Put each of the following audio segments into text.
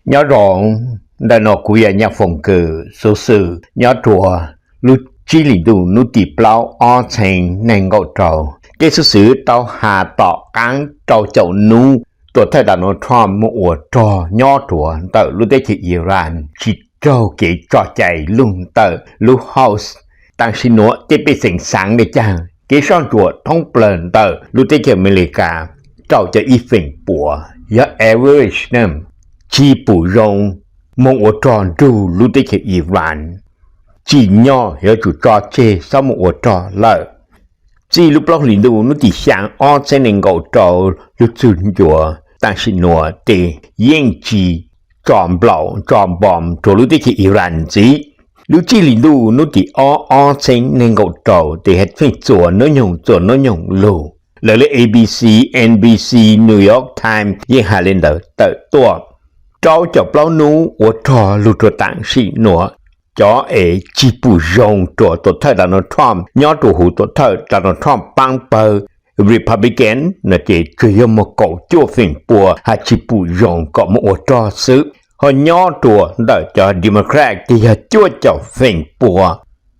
Nyob zoo, ntawm no kuv yog Nyaj Foom Kws, xuv xwm nyob rua lub tsib hlis ntuj hnub tim plaub ob txheeb neeg nkaum rau. Tej xuv xwm tau has tom qaab rau caum nub, tuam thawj Donald Trump moog ua rog nyob rua ntawm lub teb chaws Iran tsi raug kev tso cai lug ntawm lub House. Taam sim nuav tej pej xeem xaav le caag, kev soj ntsuam thoob plawg ntawm lub teb chaws Amelikas rau cov ib feem puas, yog average na, tsi pum zoo moog ua rog nrug lub teb chaws Iran. Tsim nyog yuav tsum tso tseg xob moog ua rog lawm. Txij lub plaub hlis ntuj hnub tim xyaa ob txheeb neeg nkaum rau lug txug ncua taam sim nuav tes yeej tsi tso nplaum tso npom rua lub teb chaws Iran ntxiv. Lub tsib hlis ntuj hnub tim ob ob txheeb neeg nkaum rau tes has feej txuas nub nyoog txuas nub nyoog lug, lawv le ABC, NBC, New York Times yeej has le ntawd tawm tuaj. Rau caum plaub nub ua rog lug rua taam sim nuav, cov es tsi pum zoo rua tuam thawj Donald Trump nyob rua huv tuam thawj Donald Trump paab pawg Republican no ces tsuas yog muaj kaum cuaj feem pua has tsi pum zoo kom moog ua rog xwb. Ho nyob rua ntawm cov Democrat tes yog cuaj caum feem pua.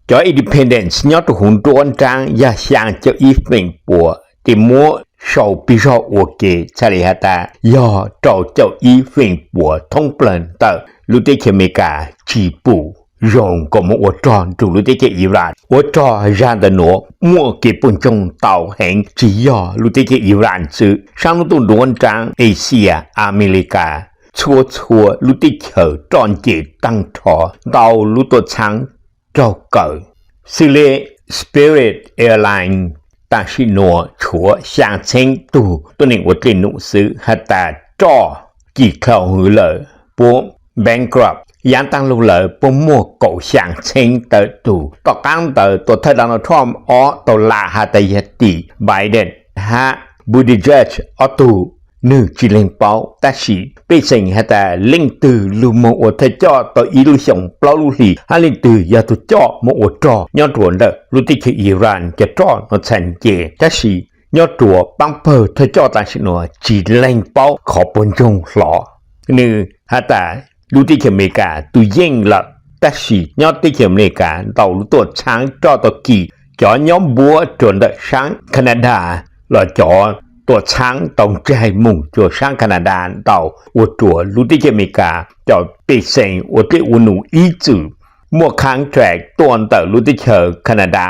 Cov Independents nyob rua huv nruab nraab yog xyaa caum ib feem pua, tes muab sau pig zog ua ke txhaj le has tas yog rau caum ib feem pua thoob plawg ntawm lub teb chaws Amelikas tsi pum zoo kom moog ua rog nrug lub teb chaws Iran. Ua rog zag ntawm nuav muaj kev puag ntsoog ntau heev, tsi yog lub teb chaws Iran xwb, saab nub tuj nruab nraab Asia, Amelikas, txhua txhua lub teb chaws roj nce taag nrho ntau lub tuam txhaab raug kawm. Xws le Spirit Airlines taam sim nuav tshuav xyaa txheeb tug tuab neeg ua dlej num xwb has tas roj kis dlhau hwv lawm puab bankrupt. Yaav taag lug lawm puab muaj kaum xyaa txheeb tawm tug. Tom qaab ntawd tuam thawj Donald Trump ob tau lam has tas yog tim Biden hab Buttigieg ob tug nwg tsi leeg paub, tab sis pej xeem has tas leej twg lug moog ua thawj coj tau ib lub xyoos plaub lub hlis hab leej twg yog tug coj moog ua rog nyob rua ntawm lub teb chaws Iran cov roj nuav txhaj nce. Tab sis nyob rua paab pawg thawj coj taam sim nuav tsi leeg paub qhov puag ntsoog hlo. Nwg has tas lub teb chaws Amelikas tug yeej lawm, tab sis nyob teb chaws Amelikas ntau lub tuam txhaab roj tau kis. Cov nyob npuab rua ntawm saab Canada los cov tuam txhaab tau ntsaig moog rua saab Canada ntau, ua rua lub teb chaws Amelikas cov pej xeem ua dlej ua num ib txwm muaj contract tuaj ntawm lub teb chaws Canada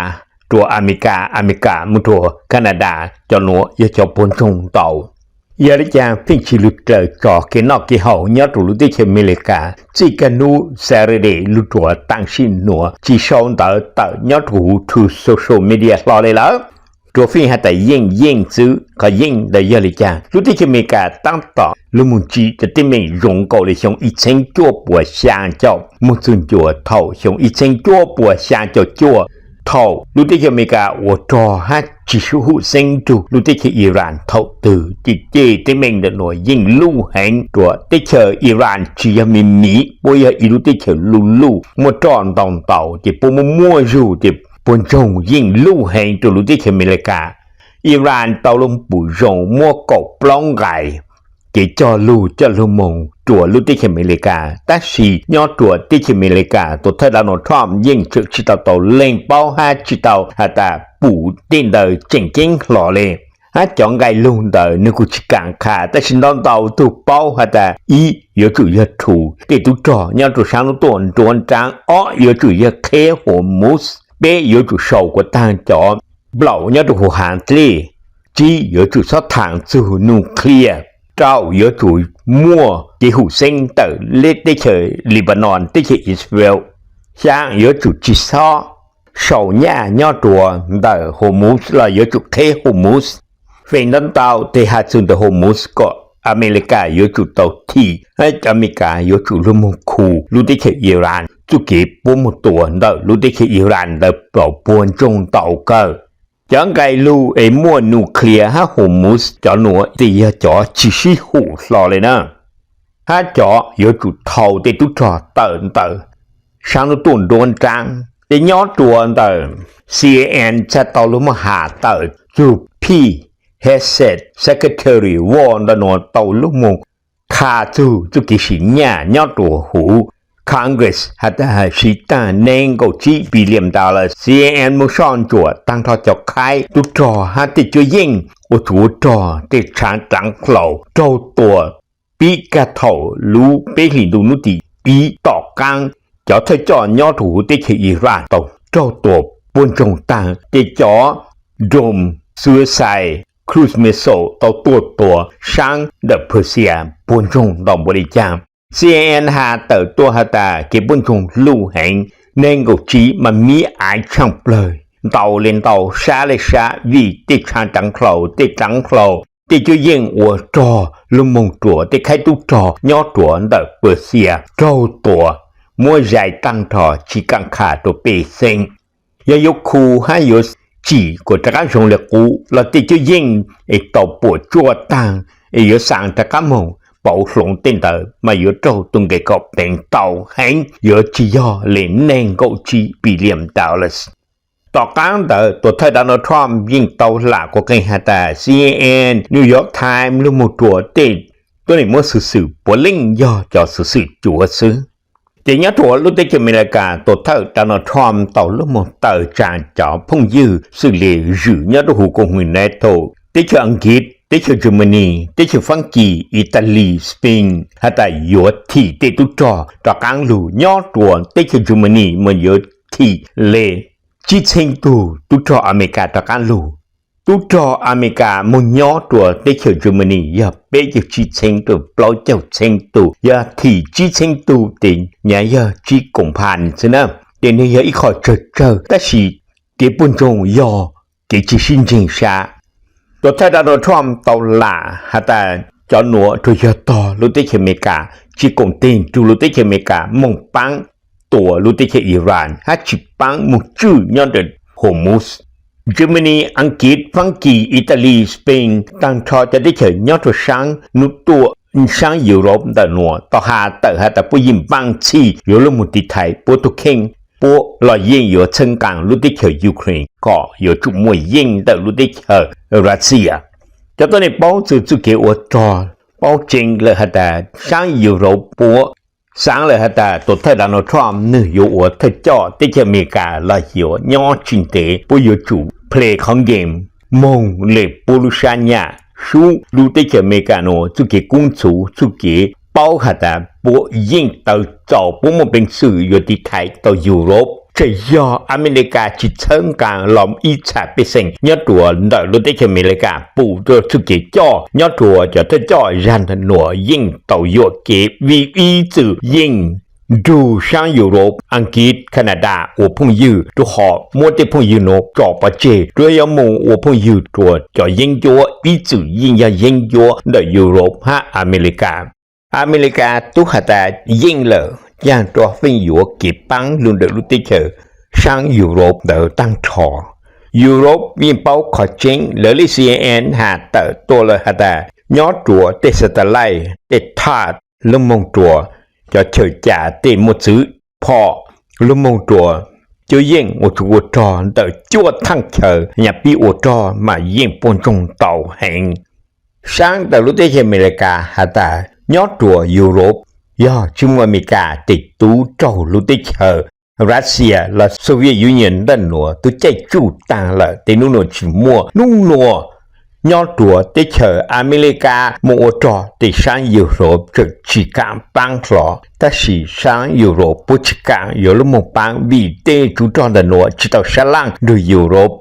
rua Amelikas, Amelikas moog rua Canada, cov nuav yog cov puag ntsoog ntau. Yog le caag pheej tsi lug dlaws tso kev noj kev haus nyob rua lub teb chaws Amelikas. Txij kag nub Saturday lug rua taam sim nuav tsi sau ntawv tawm nyob rua huv Truth Social Media hlo le lawm. Rua pheej has tas yeej yeej xwb, qhov yeej ntawd yog le caag? Lub teb chaws Amelikas taab tom lug moog tsim cov teeb meem zoo nkaus le xyoo ib txheeb cuaj puas xyaa caum moog txug ncua thaum xyoo ib txheeb cuaj puas xyaa caum cuaj, thaum lub teb chaws Amelikas ua rog hab tsi sib hum xeeb nrug lub teb chaws Iran thaum twg. Ces cov teeb meem ntawm nuav yeej luj heev rua teb chaws Iran, tsi yog me miv, puab yog ib lub teb chaws luj luj muaj roj ntau ntau, ces puab muaj muaj zug, ces puag ntsoog yeej luj heev rua lub teb chaws Amelikas. Iran tau lug pum zoo muab kaum plaub nqai kev cog lug coj lug moog rua lub teb chaws Amelikas, tab sis nyob rua teb chaws Amelikas tuam thawj Donald Trump yeej tseem tsi tau tau leeg paub hab tsi tau has tas pum tej ntawd tseem ceeb hlo le. Hab cov nqai lug ntawd nwg kuj tsi kaam qha, tab sis ntau ntau tug paub has tas ib yuav tsum yog rhu tej tub rog nyob rua saab nub tuaj nruab nraab, ob yuav tsum yog qheb Hormuz, peb yuav tsum sau kuas taag cov nplaum nyob rua huv haav dlej, tsib yuav tsum xob thaam txug nuclear, rau yuav tsum muaj kev hum xeeb ntawm le teb chaws Lebanon, teb chaws Israel, xyaa yuav tsum tsi xob sau nyaj nyob rua ntawm Hormuz los yuav tsum qheb Hormuz. Feem ntau ntau tes has txug ntawm Hormuz kom Amelikas yuav tsum tau thim, Amelikas yuav tsum lug moog khu lub teb chaws Iran. Txuj kev puab moog tua ntawm lub teb chaws Iran ntawd puag ntsoog ntau kawg. Cov nqai lug es muaj nuclear hab Hormuz cov nuav tes yog cov tsi sib hum hlo le na. Hab cov yuav tsum thau tej tub rog tawm ntawm saab nub tuaj nruab nraab. Ces nyob rua ntawm CNN txhaj tau lug moog has tawm txug Pete Hegseth, Secretary War ntawm nuav tau lug moog qha txug txuj kev sim nyaj nyob rua huv Congress has tas siv taag neeg nkaum tsib billion dollar. C N N moog soj ntsuam taag nrho cov qhaib tub rog hab tej cuab yeej ua tsuv ua rog tej tshaav dlaav hlau raug tua pib kag thaum lub peb hlis ntuj nub tim ib tom qaab cov thawj coj nyob rua huv teb chaws Iran tau raug tua puag ntsoog taag, ces cov drone suicide cruise missile tau tuaj tua saab ntawm Persia puag ntsoog ntau npaum le caag. C N N has tawm tuaj has tas kev puag ntsoog luj heev, neeg nkaum tsib mas mib aiv tshaaj plawg, ntau le ntau sab le sab vim tej tshaav dlaav hlau, tej dlaav hlau, tej cuab yeej ua rog lug moog rua tej khaib tub rog nyob rua ntawm Persia raug tua, muab zais taag nrho tsi kaam qha rua pej xeem. Yog yuav khu hab yuav tsim kuas rov qaab zoo le qub los tej cuab yeej es tau puam tsuaj taag, es yuav xaa rov qaab moog pauv hloov tej ntawd mas yuav raug tus nqe kaum teev ntau heev, yuav tsi yog le neeg nkaum tsib billion dollars. Tom qaab ntawd tuam thawj Donald Trump yeej tau lam quas qeeg has tas C N N, New York Times lug moog rua tej tuab neeg muab xwm xwm puav leej yog cov xwm xwm cuav xwb. Ces nyob rua lub teb chaws Amelikas, tuam thawj Donald Trump tau lug moog taw tsaa cov phooj ywg xwm le zwm nyob rua huv koom hmoov NATO, teb chaws Askiv, teb chaws Germany, teb chaws Faab Kis, Italy, Spain has tas yuav thim tej tub rog rov qaab lug. Nyob rua teb chaws Germany mas yuav thim le tsib txheeb tug tub rog Amelikas rov qaab lug. Tub rog Amelikas moog nyob rua teb chaws Germany yog peb caug tsib txheeb rua plaub caug txheeb tug, yog thim tsib txheeb tug tes nyaj yog tsib koom phav xwb na. Ces nwg yog ib qho tsawg tsawg tab sis kev puag ntsoog yog kev tsi sib ntseeg sab. Tuam thawj Donald Trump tau lam has tas cov nuav tsuas yog tog lub teb chaws Amelikas tsi koom teg rua lub teb chaws Amelikas moog paab tua lub teb chaws Iran hab tsi paab moog tswj nyob ntawm Hormuz. Germany, Askiv, Faab Kis, Italy, Spain, taag nrho cov teb chaws nyob rua saab nub tuaj, saab Europe ntawm nuav tau has tawm has tas puab yeej npaaj txhij yuav lug moog tiv thaiv puab tug kheej, puab los yeej yuav txhawb nqaa lub teb chaws Ukraine kom yuav tsum muaj yeej ntawm lub teb chaws Russia. Cov tuab neeg paub txug txuj kev ua rog paub tseeb lawm has tas saab Europe puab xaav lawm has tas tuam thawj Donald Trump nwg yuav ua thawj coj teb chaws Amelikas los yuav nyob tsi ntev, puab yuav tsum play qhov game moog le puab lub sab nyaj, sub lub teb chaws Amelikas nuav txuj kev kub ntxhuv, txuj kev paub has tas puab yeej taw txaus, puab muaj peev xwm yuav tiv thaiv tau Europe. Tseem yog Amelikas tsi txhawb nqaa los ib txha pej xeem nyob rua ntawm lub teb chaws Amelikas pum rua txuj kev coj nyob rua cov thawj coj zag ntawm nuav yeej tau yuam kev vim ib txwm yeej nrug saab Europe, Askiv, Canada ua phooj ywg rua qhov muab tej phooj ywg nuav tso pov tseg, rua yuav moog ua phooj ywg rua cov yeeb ncuab ib txwm yeej yog yeeb ncuab ntawm Europe hab Amelikas. Amelikas tub has tas yeej lawm, caag rua feej yuav kev paab lug ntawm lub teb chaws saab Europe ntawd taag nrho. Europe yeej paub qhov tseeb, lawv le C N N has tawm tuaj lawm has tas nyob rua tej satellite, tej thaj lug moog rua cov chaw ca tej muaj txwv phom, lug moog rua cuab yeej ua tsuv ua rog ntawm cuaj thaaj chaw nyam pib ua rog mas yeej puag ntsoog ntau heev. Saab ntawm lub teb chaws Amelikas has tas nyob rua Europe yog tsi muaj Amelikas tes tub raug lub teb chaws Russia los Soviet Union ntawm nuav tub caij tsuj taag lawm, tes nub nuav tsi muaj. Nub nuav nyob rua teb chaws Amelikas moog ua rog tes saab Europe tseem tsi kaam paab hlo, tab sis saab Europe puab tsi kaam yuav lug moog paab vim tej tsuv rog ntawm nuav tsi tau sab laaj nrug Europe.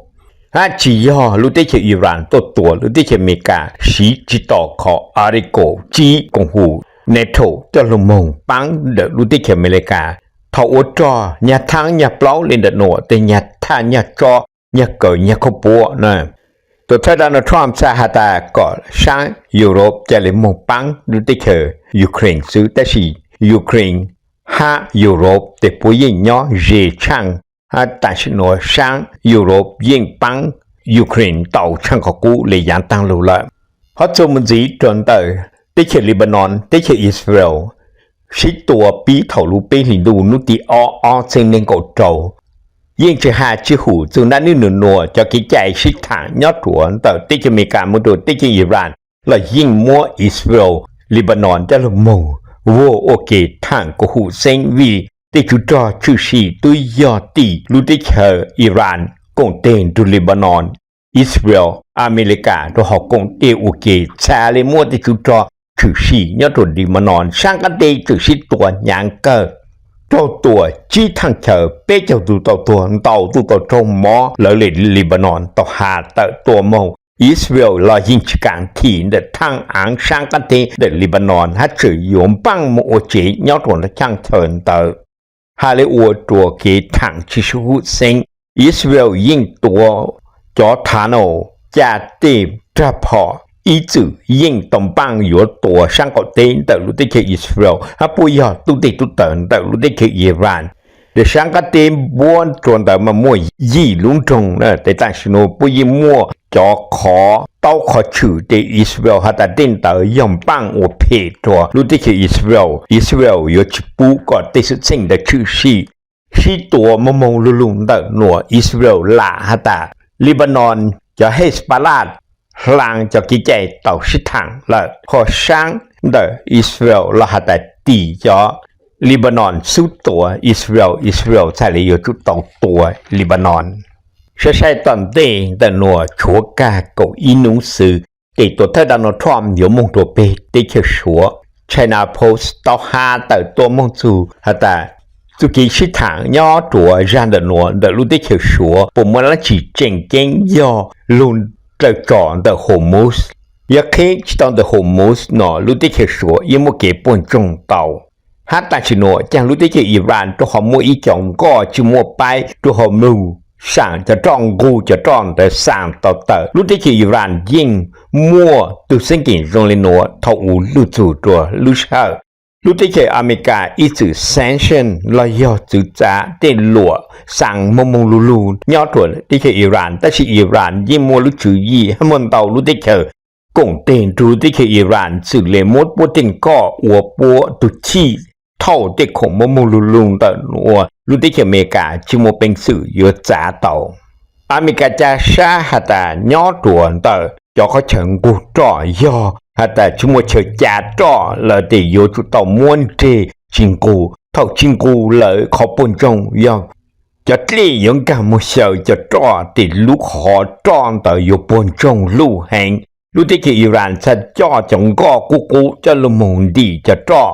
Hab tsi yog lub teb chaws Iran tuaj tua lub teb chaws Amelikas siv tsi tau qhov Article tsib koom hum NATO coj lug moog paab ntawm lub teb chaws Amelikas. Thaum ua rog nyag thaab nyag plaub le ntawm nuav tes nyag thaj nyag tso, nyag kaws nyag khaub puab na. Tuam thawj Donald Trump txhaj has tas kom saab Europe ca le moog paab lub teb chaws Ukraine xwb, tab sis Ukraine hab Europe tes puab yeej nyob ze tshaaj, hab tam sim nuav saab Europe yeej paab Ukraine tau tshaaj qhov qub le yaav taag lug lawm. Hov txuas mus ntxiv rua ntawm teb chaws Lebanon, teb chaws Israel sib tua pib thaum lub peb hlis ntuj nub tim ob, ob txheeb neeg nkaum rau. Yeej tsi has tsi hum txug nab nwb nub nuav cov kev cai sib thaam nyob rua ntawm teb chaws Amelikas moog rua teb chaws Iran los yeej muab Israel Lebanon coj lug moog vuag ua ke thaam kuv hum xeeb vim tej tswv rog tshwm sim tub yog tim lub teb chaws Iran koom teg nrug Lebanon, Israel, Amelikas rua hov koom teg ua ke txhad le muaj tej tswv rog tshwm sim nyob rua Lebanon saab qaab teb tseem sib tua hnyav kawg, raug tua tsib thaaj chaw peb caug tug tau tuag, ntau tug tau raug mob lawv le Lebanon tau has tawm tua moog. Israel los yeej tsis kaam thim ntawm thaaj aav saab qaab teb ntawm Lebanon hab tseem yuav npaaj moog ua tsev nyob rua thaaj chaw ntawd. Has le ua rua kev thaam tsi sib hum xeeb, Israel yeej tua cov tunnel, ca tej rag phom, ib txwm yeej tau npaaj yuav tua saab qaum teb ntawm lub teb chaws Israel hab puab yog tub teg tub taw ntawm lub teb chaws Iran. Tes saab qaab teb npuab rua ntawd mas muaj yim lub nroog, tes tam sim nuav puab yeej muaj cov qhov taub qhov tshwm tes Israel has tas tej ntawd yog npaaj ua phem rua lub teb chaws Israel. Israel yuav tsi pub kom tej xwm txheej ntawd tshwm sim. Sib tua moog moog lug lug ntawm nuav, Israel lam has tas Lebanon cov Hezbollah hlaa cov kev cai tau sib thaam lawm, ho saab ntawm Israel los has tas tim cov Lebanon xub tua Israel, Israel txhaj le yuav tsum tau tua Lebanon. Saib saib tom ntej ntawm nuav tshuav kag kaum ib nub xwb, tes tuam thawj Donald Trump yuav moog rua peg teb chaws Suav. China Post tau has tawm tua moog txug has tas txuj kev sib thaam nyob rua zag ntawm nuav ntawm lub teb chaws Suav puas muaj dlaab tsi tseem ceeb yog lug dlawg tso ntawm Hormuz. Yog qheb tsi tau ntawm Hormuz no lub teb chaws Suav yeej muaj kev puag ntsoog tau. Hab tam sim nuav caag lub teb chaws Iran rua qhov muaj ib co nkoj tsi muaj paib rua Hormuz, saam cov roj nqug cov roj ntawd xaa tau tawm. Lub teb chaws Iran yeej muaj tug xeeb nkees zoo le nuav thaum u lug txug rua lub sij hawm lub teb chaws Amelikas ib txwm sanction los yog txwv txav tej luam xaa moog moog lug lug nyob rua teb chaws Iran, tab sis Iran yeej muaj lub tswv yim hab muaj ntau lub teb chaws koom teg nrug teb chaws Iran txwm le muab puab tej nkoj ua puab tug chij thauj tej khoom moog moog lug lug ntawm nuav lub teb chaws Amelikas tsi muaj peev xwm yuav txav tau. Amelikas ca sab has tas nyob rua ntawm cov qhov chaw nqug roj yog has tas tsi muaj chaw ca roj lawm tes yuav tsum tau muab nreg tsi nqug. Thaum tsi nqug lawm qhov puag ntsoog yog cov dlej yuav nkaag moog xyaw cov roj tes lub qhov roj ntawd yuav puag ntsoog luj heev. Lub teb chaws Iran txhaj coj cov nkoj qub qub coj lug moog ntim cov roj.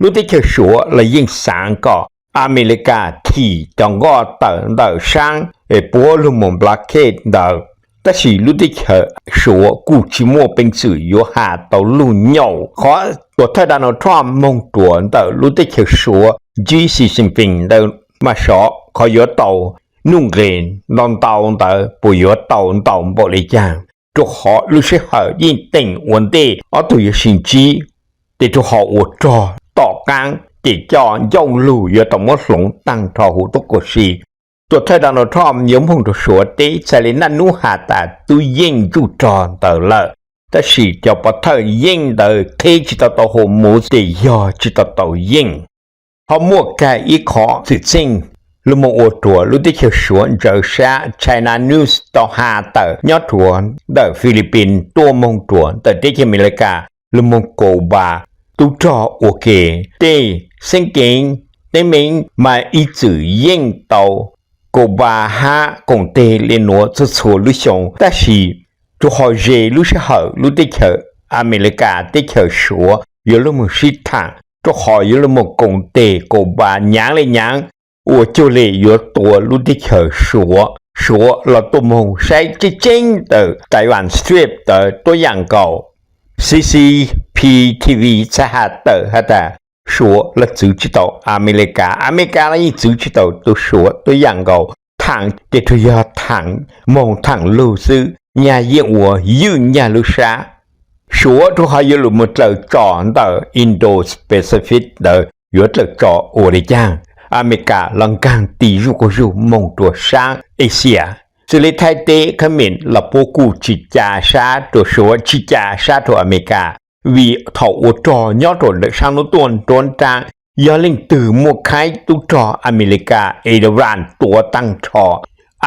Lub teb chaws Suav los yeej xaav kom Amelikas thim cov nkoj tawm ntawm saab es puab lug moog blockade ntawd, tab sis lub teb chaws Suav kuj tsi muaj peev xwm yuav has tau lug nyaum. Qhov tuam thawj Donald Trump moog rua ntawm lub teb chaws Suav Xi Jinping ntawd mas sov qhov yuav tau nuj nqes ntau ntau ntawd puas yuav tau ntau npaum le caag, rua qhov lub sij hawm yeej teem ua ntej ob tug yuav sib ntsib, tes rua qhov ua rog tom qaab ces coj ncauj lug yuav tau muab hloov taag nrho huv tuab kuam si. Tuam thawj Donald Trump yuav moog rua Suav teb txhaj le naj nub has tas tub yeej ntsuj rog ntawd lawm, tab sis cov pov thawj yeej ntawd qheb tsi tau tau Hormuz tes yog tsi tau tau yeej. Ho muaj kag ib qhov xwm txheej lug moog ua rua lub teb chaws Suav ntsawv sab. China News tau has tawm nyob rua ntawm Philippines tuaj moog rua ntawm teb chaws Amelikas lug moog Cuba tub rog ua ke, tej xeeb keeb teeb meem mas ib txwm yeej tau Cuba hab koom teg le nuav txhua txhua lub xyoo, tab sis rua qhov ze lub sij hawm lub teb chaws Amelikas teb chaws Suav yuav lug moog sib thaam, rua qhov yuav lug moog koom teg Cuba nyaav le nyaav, ua cuag le yuav tua lub teb chaws Suav. Suav los tuaj moog saib tseeb tseeb ntawm Taiwan Strait ntawd tuab yaam nkaus. C C P T V txhaj has tawm has tas Suav los txwv tsi tau Amelikas, Amelikas los yeej txwv tsi tau tus Suav tuab yaam nkaus. Thaam ces tsuas yog thaam moog thaam lug xwb, nyag yeej ua ywj nyag lub sab. Suav rua qhov yuav lug moog dlawg tso ntawm Indo-Pacific ntawd yuav dlawg tso ua le caag, Amelikas los nkaag ti zuj quas zug moog rua saab Asia. Xws le Thaib teb khab mem los puab kuj tsi ca sab rua Suav, tsi ca sab rua Amelikas, vim thaum ua rog nyob rua ntawm saab nub tuaj nruab nraab, yog leej twg muaj khaib tub rog Amelikas, Iran tuav taag nrho.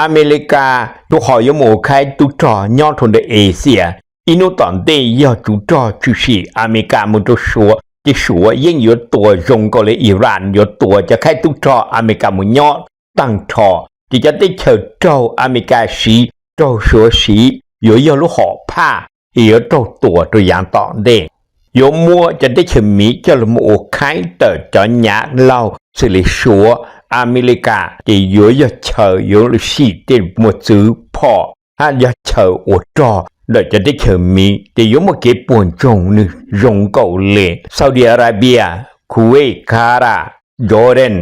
Amelikas rua qhov yuav moog ua khaib tub rog nyob rua ntawm Asia, ib hnub tom ntej yog tswv rog tshwm sim Amelikas mus rau Suav ces Suav yeej yuav tua zoo nkaus li Iran yuav tua cov khaib tub rog Amelikas mus nyob tag nrho. Ces cov teb chaws raug Amelikas siv, raug Suav siv yuav yog lub hom phaj es yuav raug tua rau yav tom ntej. Yuav muab cov teb chaws miv coj los ua khaib ntawm cov nyav laug xws li Suav, Amelikas ces yuav yog chaw yuav sim tej muaj txwv phom hab yog chaw ua rog ntawm cov teb chaws miv ces yuav muaj kev puag ntsoog nws zoo nkaus li Saudi Arabia, Kuwait, Qatar, Jordan,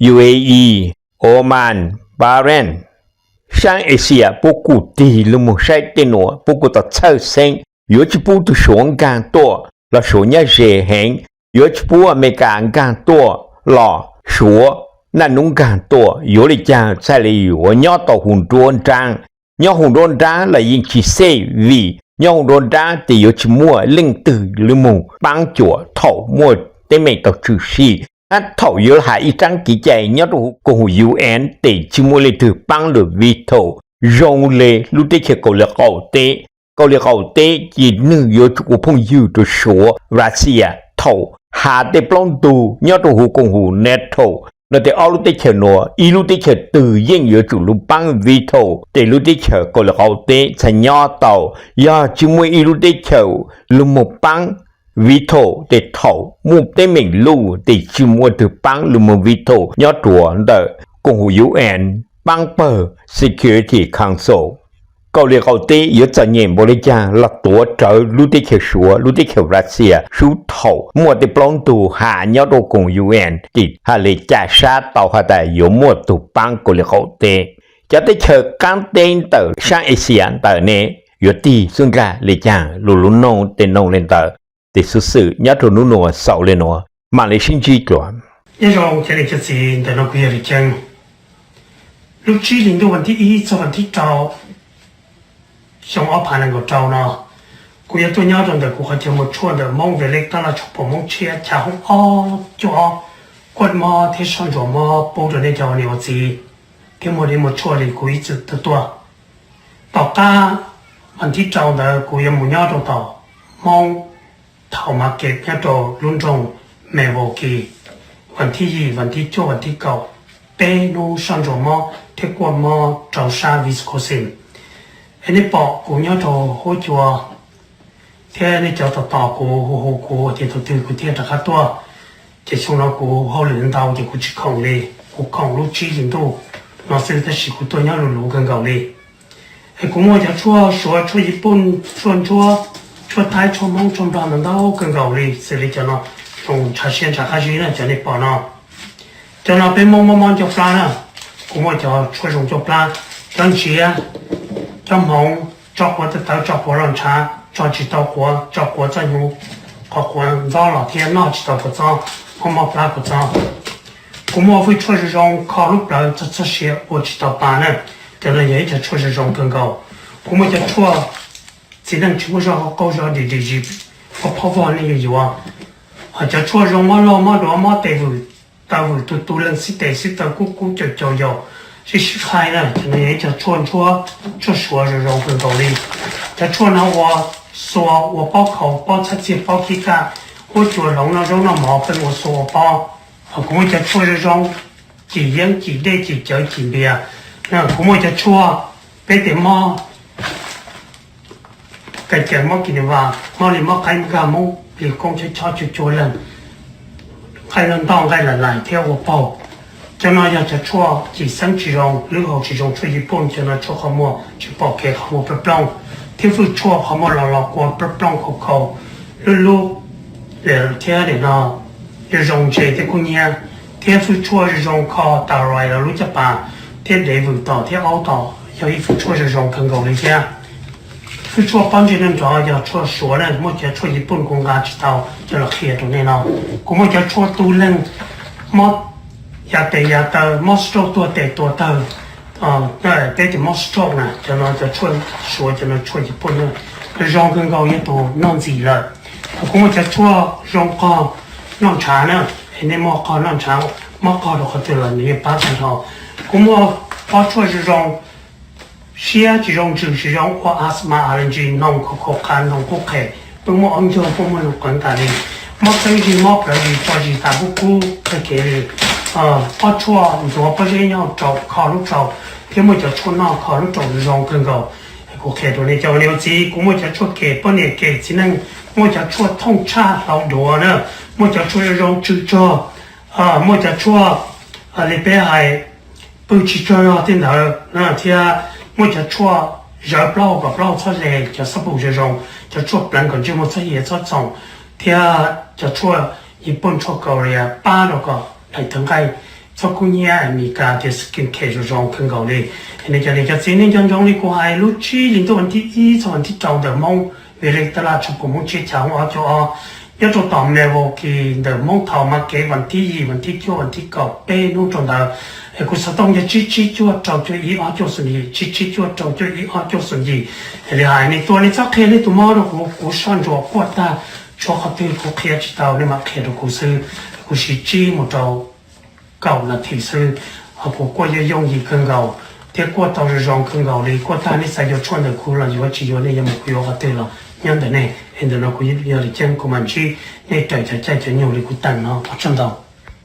U A E, Oman, Bahrain. Saab Asia puab kuj tig lug moog saib tej nuav, puab kuj tau txhawj xeeb yuav tsi pub tug Suav nkaag tuaj los Suav nyob ze heev, yuav tsi pub Amelikas nkaag tuaj los Suav naj nub nkaag tuaj, yuav le caag txhaj le yuav nyob tau hu nruab nraab. Nyob hu nruab nraab los yeej tsi xej vim nyob hu nruab nraab tes yuav tsi muaj leej twg le moog paab cuam thaum muaj teeb meem tau tshwm sim. Hab thaum yuav has ib tsaab kev cai nyob rua huv koom haum U N tes tsi muaj leej twg paab lug veto zoo le lub teb chaws Kauslim Qaum Teb. Kauslim Qaum Teb ces nwg yuav tsum ua phooj ywg rua Suav, Russia thaum has tej plaub ntug nyob rua huv koom haum NATO no tes ob lub teb chaws nuav ib lub teb chaws twg yeej yuav tsum lug paab veto tes lub teb chaws Kauslim Qaum Teb txhad nyob tau. Yog tsi muaj ib lub teb chaws lug moog paab veto tes thaum muaj teeb meem luj tes tsi muaj leej twg paab lug moog veto nyob rua ntawm koom haum U N paab pawg Security Council. Kauslim Qaum Teb yuav txom nyem npaum le caag los tuav rawv lub teb chaws Suav, lub teb chaws Russia sub thaum muaj tej plaub ntug has nyob rua koom U N tes has le ca sab tau has tas yuav muaj tug paab Kauslim Qaum Teb. Cov teb chaws qaab teb ntawm saab Asia ntawm ne yuav tig xub nkaag le caag, lug lug noog tes noog le ntawd. Tes xuv xwm nyob rua nub nuav xaus le nuav, maam le sib ntsib dlua. Nyob zoo cov niam cov txiv ntawm no kuv yog Lis Ceeb. Lub tsib hli ntuj vas thib ib txog vas thib rau xyoo ob phav nees nkaum rau no, kuv yuav tuaj nyob rau ntawm kuv qhov chaw muag tshuaj ntawm Moob Village, taj laj tshooj pom Moob Tshiab, chav hoob ob cuaj ob, kuaj mob thiab soj ntsuam mob pub rau nej cov ua niam ua txiv thiab muag dib muag tshuaj li kuv ib txwm tuaj tuaj. Tom qab vas thib rau ntawd kuv yuav mus nyob rau tom Moob Thaum Market nyob rau lub nroog Milwaukee, vas thib yim, vas thib cuaj, vas thib kaum, peb hnub soj ntsuam mob thiab kuaj mob rau sab Wisconsin. Es nej pom kuv nyob rau huab cua thiab nej cov tos tos kuv hu hu kuv tias thaum twg kuv thiaj rov qab tuaj, ces xyoo no kuv hauj lwm ntau ces kuv tsis khoom li, kuv khoom lub tsib hlis ntuj no xwb tab sis kuv tuaj nyob luv luv kawg nkaus li. Es kuv muaj cov tshuaj Suav, tshuaj Yiv Pooj, tshuaj Ntsuab, tshuaj Thaib, tshuaj Hmoob, tshuaj Nplog ntau ntau kawg nkaus li, xws li cov no zoo ntshav siab ntshav qab zib na cov nej pom no. Cov no peb Moob mob mob ncauj plab na, kuv muaj cov tshuaj zoo ncauj plab, cov ntsiav, cov hmoov, tso quav tawv tawv, tso quav los ntshav, tso tsis tau quav, tso quav txoj hnyuv, qhov quav ntxob los thiab noj tsis tau quav txob, mob mob plab quav txob. Kuv muaj fwj tshuaj zoo zoo kho lub plawv txog txoj sia ua tsis tau pa na, cov no yog ib co tshuaj zoo zoo kawg nkaus. Kuv muaj cov tshuaj txiv neej tsis muaj zog qaug zog dim dim zis, ua phob vog nej yuav yuav. Cov tshuaj zoo mob loj mob duav mob tes vwm taw vwm, tu tu leeg xib tes xib taw kub kub caum caum yaus sib sib qhaij na, cov no yog ib co tshuaj ntsuab, tshuaj Suav zoo zoo kawg nkaus li. Cov tshuaj no ua xua ua pob khau pob txhab txiag pob khib kaj, huab cua hloov noj zaub noj mov pheej ua xua ua pob. Kuv muaj cov tshuaj zoo zoo, cim yeeb cim dej cim cawv cim npias. Kuv muaj cov tshuaj peb tes mob kais cev mob kis nis vas, mob li mob qaib nkag moob li koob chob chob cua cua leeg, nqaij loj ntoj nqaij lais lais thiab ua paug. Cov no yog cov tshuaj cim xeeb tsis zoo, lwb hau tsis zoo, tshuaj Yiv Pooj, cov no tshuaj qhov muag tsis pom kev qhov muag plooj plooj, thiab fwj tshuaj qhov muag los los kua plooj plooj khau khau, lub lub thiab nim no yuav zoo ntse thiab kub hnyiab, thiab fwj tshuaj zoo kho thyroid los lub caj pas, thiab dev vwm tom thiab aub tom, yog ib fwj tshuaj zoo zoo kawg nkaus li thiab. Fwj tshuaj pob ntseg nrov nrov yog tshuaj Suav na, muaj cov tshuaj Yiv Pooj kuv nqa tsis tau coj los qhia rau nej no. Kuv muaj cov tshuaj tu leeg mob yav tes yav taw, mob stroke tuag tes tuag taw, peb tes mob stroke na, cov no cov tshuaj Suav, cov no tshuaj Yiv Pooj na, zoo kawg nkaus yog tus noj ntxim lawm. Kuv muaj cov tshuaj zoo qog noj ntshav na, nej muaj qog noj ntshav, mob qog rau qhov twg los nws yeej pab tag nrho. Kuv muaj pob tshuaj zoo zoo siab tsis zoo, ntsws tsis zoo, ua asthma, allergy, noog kho kho qha, noog qub qhe, pheej muaj ob ncaug, pheej muaj noog qeev tas li, mob txeeb zis, mob plawv zis, tso zis tas pub kub, qhia kev li, ob tshuaj ntxuav pob zeb nyob rau kho lub rau, thiab muaj cov tshuaj noj kho lub rau zoo kawg nkaus. Kuv qhia rau nej cov niam txiv, kuv muaj cov tshuaj kem poj niam kem txiv neej, muaj cov tshuaj thooj tshaj hlau duav na, muaj cov tshuaj zoo zoo tsw tsog, muaj cov tshuaj li peb hais pw tsis tsaug zog tej ntawd na, thiab muaj cov tshuaj zawv plaub hau kom plaub hau txhob ze, cov xab pum zoo zoo, cov tshuaj pleev kom ntsej muag txhob hiav txhob txoom, thiab cov tshuaj yim poj tshuaj kaus li pab rau kom daim tawv nqaij txhob kub hnyiab, Amelikas tias skin care zoo zoo kawg nkaus li. Nej cov niam cov txiv, nej nco ntsoov li kuv hais lub tsib hlis ntuj vas thib ib txog vas thib rau ntawm Hmoob, vim li taj laj tshaj pum Hmoob Tshiab Chaw ob cuaj ob, nyob rau tom Milwaukee ntawm Hmoob thaum mas kev vas thib yim, vas thib cuaj, vas thib kaum peb hnub rau ntawd, es kuv xov tooj yog tsib tsib cuaj rau cuaj ib ob cuaj xoom yim, tsib tsib cuaj rau cuaj ib ob cuaj xoom yim. Li hais nej tuaj nej txhob qhia nej tus mob rau kuv, kuv soj ntsuam kuaj tag, tshuav qhov twg kuv qhia tsis tau nej mam qhia rau kuv xwb, kuv siv tsib mus rau kaum nas this xwb. Ho kuv kuaj yooj yooj yim kawg nkaus thiab kuaj tau zoo zoo kawg nkaus li. Kuaj tag nej xav yuav tshuaj ntawm kuv los yuav, tsis yuav nej yuav mus kuv yuav qhov twg los nyob ntawm nej. Es ntawm no kuv yog Lis Ceeb, kuv mam ntsib nej raws cov caij cov nyoog li kuv teem no, ua tsaug ntau.